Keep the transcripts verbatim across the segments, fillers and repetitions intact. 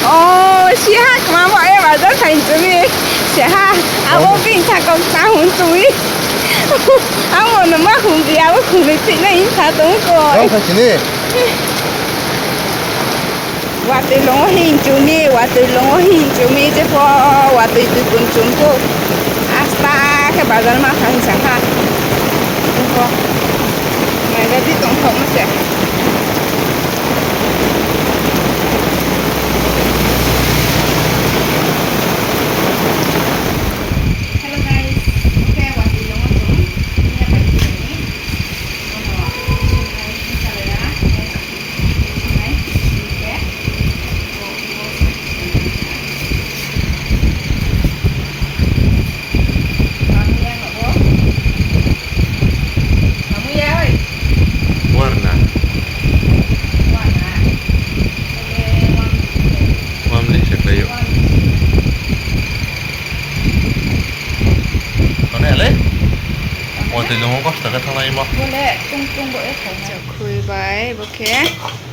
O, siha kma bo e bazar thain chumi. Siha, abo bini sakok ta hung chumi. Ang bo no ma hung di, abo hung di thik nai sa tong ko. Ang sa sini. Watoi longo hing chumi, watoi longo hing chumi, je pho watoi tui kun chum pho. Asta khe bazar ma thang sa ha. Tong pho. Mai ga di tong pho mo se. Hello guys, okay, watoi longo tong. Ini apa ini? Ono, ini salah ya. Warna. Warm ni se khlai ou. Kono le? Watoi longo kosto khe thanglai mo. Chakhui bai bo khe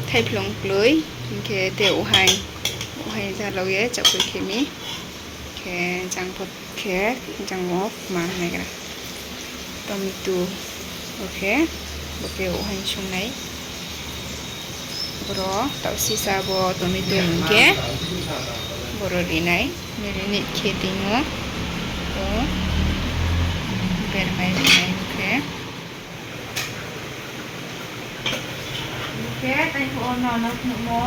thaiphlung kloi, hing khe te uhaing, uhaing jalao ye chakhui khe mi. Khe jang pho khe, jang wo ma naigra. Tomato, bo khe, bo khe uhaing sung nai. Boro taoh sisa bo tomato hing khe, boro ri nai. Marinate khe timo. O, bermai ri nai bo khe. Bo khe tei pho no, no phnuhmo,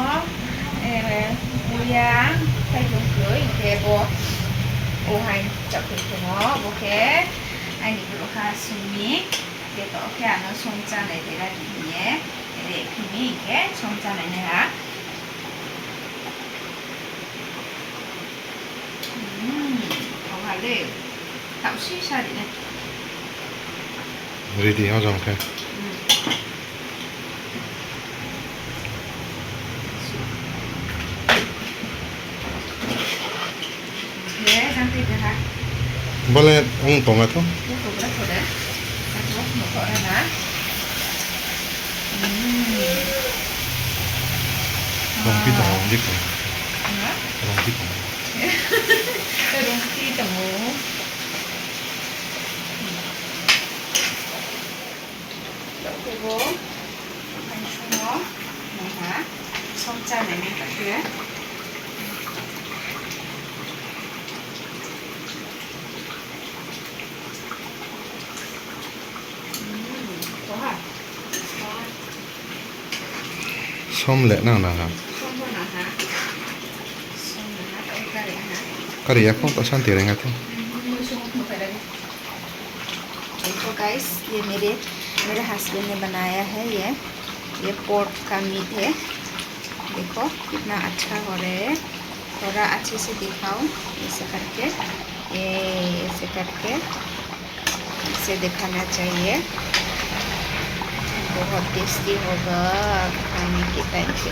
eh, uya, tei pho kroi, hing khe bo, o hai, chakhui khemo, bo khe, aini brouhha sung mi, khe to khe ano song chánai dera di hing ye, re phi mi hing khe song chánai nai ha. Hmm, tong ha le. Taoh si sa di nai. Ready hojom khe. Hmm. Bo le ong tong a tho. Rongphi tong ou, rongphi tong ou. Rongphi tong ou. Rongphi tong ou. Taoh khe bo, ang sung no, nai ha, song chánai nai taoh khe. Som le nang nang ha. Kari ya kho, to santi reng ha tho. देखो गाइस, ये मेरे, मेरे हस्बैंड ने बनाया है ये, ये पोर्क का मीट है। देखो कितना अच्छा हो रहा है, थोड़ा अच्छे से दिखाओ, ऐसे करके, ये ऐसे करके, ऐसे दिखाना चाहिए। बहुत टेस्टी होगा खाने के टाइम पे।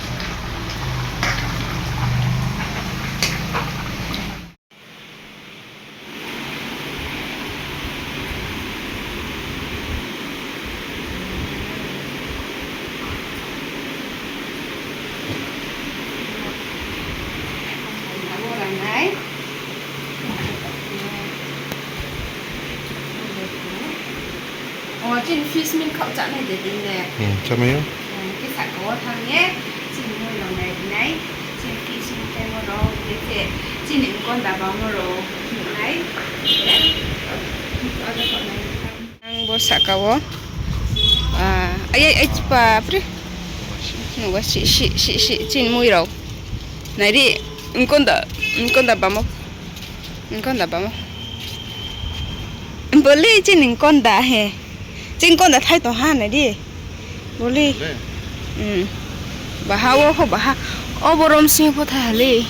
O, chini fish meal khaoh chánai de din le. Hmm, chámai ou. Hmm, kisa kau wo thanng ye, chini mui rao nai ri nai, chini fish meal tei mo rao, khe se chini nkonda bamo rao nuh nai. Ang bo sahka wo, ah, ai, ai, ai, chipapri. Nuh ba si, si, si, si, chini mui rao. Nai di, nkonda, nkonda bamo. Nkonda bamo. Bole chini nkonda he. Chini nkonda thai tong ha nai di. Bole. Bole. Hmm. Baha wo pho baha. O borom sing pho thai ha le.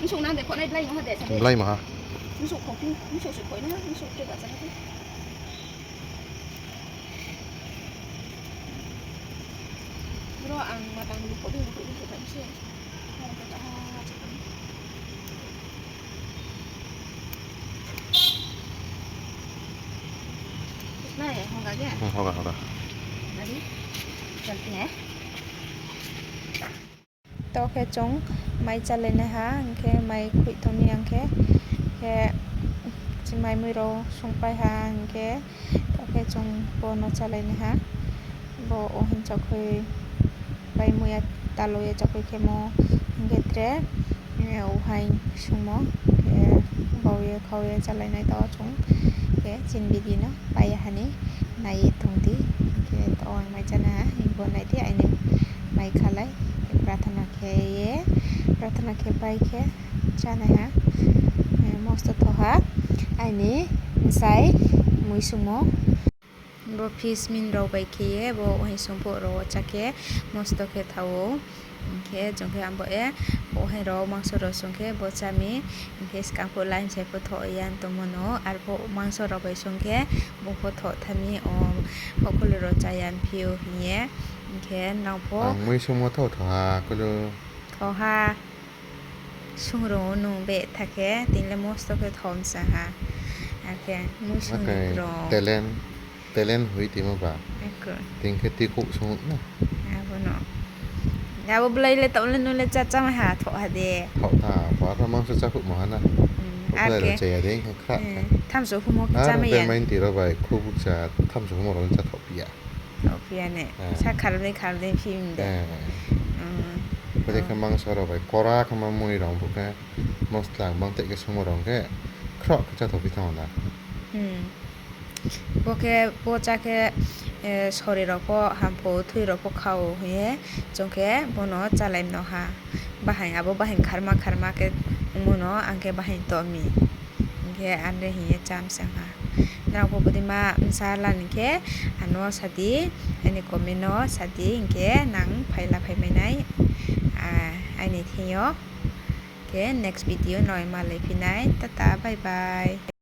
Bsung nang de khonai blai mo ha de sa de. Blai mo ha. Bsung khong phi, bsung su khoi na, bsung khe ba sa na. Bro, ang matang lu pho bini pho bini pho se. Ang khe ta ha, ha, ha. Hoga, hoga. To khe chung mai chálai nai ha, hing khe mai khuih tong mi ang khe, khe chimai mui rao sungpai ha, hing khe to khe chung bo no chálai nai ha. Bo ohaing chakhoi pai mui ya talo ye chakhoi khemo, hing khe tre, eh, ohaing sungmo, khe bau ye khau ye chálai nai tao chung, khe chini bidi no pai ya ha ni nai ye tong di, hing khe tao ang mai chánai ha, hing bo nai di aini mai khalai, khe prathana khe ye, prathana khe pai khe chánai ha, eh, mosto tho ha, aini bsai mui sungmo. Bo fish min rao bai khe ye, bo ohaing sung phuh rao wo chá khe mosto khe tha ou. Hing khe chung khe abo ye, ohaing rao mangso rao sung khe bo chá mi, hing khe skang phuh line sai pho thoh ya tongmo no, arphuh mangso rao bai sung khe bung pho thoh tha mi, o, houhkhulu rao chá ya phi ou hing ye, hing khe nang pho. Ang mui sungmo thao tho ha, kulu. Tho ha. Sung rung ou nung beh tha khe, tini le mosto khe thom sa ha. Akhe mui sung ni rung. Talent, talent hoi timo ba. Tini khe tikhouh sung na. Abo no. Abo blai le taoh le nung le chá chá mai ha, thoh ha de. Thoh tha, bo arphuh mangso chákhouhmo ha na. Bo blai rao chá ya de, khe khrah khe. Thamso humo khe chá mai ya. Main ti rao bai khubukcha thamso humo rao le chá thoh phi ya. Thoh phi ya ne. Sa khaldei khaldei phi mi de. Bodei khe mangso rao bai kora khe ma mui rao phuh khe, mosla bang tei khe sungmo rao khe, khroh khe chá thoh phi thanng na. Bo khe, bo chá khe, eh, sori rao pho hampho, thui rao pho kha ou hing ye, chung khe bo no chálai no ha. Bahaing, abo bahaing kharma kharma khe ongmo no ang khe bahaing toh mi. Hing khe are hing ye chá mi se ha. Nrao pho bodei ma bsa la ni khe, ano sa di, aini comment no sa di, hing khe nang phai la phai mai nai, ah, aini thing yo. Khe next video no malai phi nai. Tata, bye bye.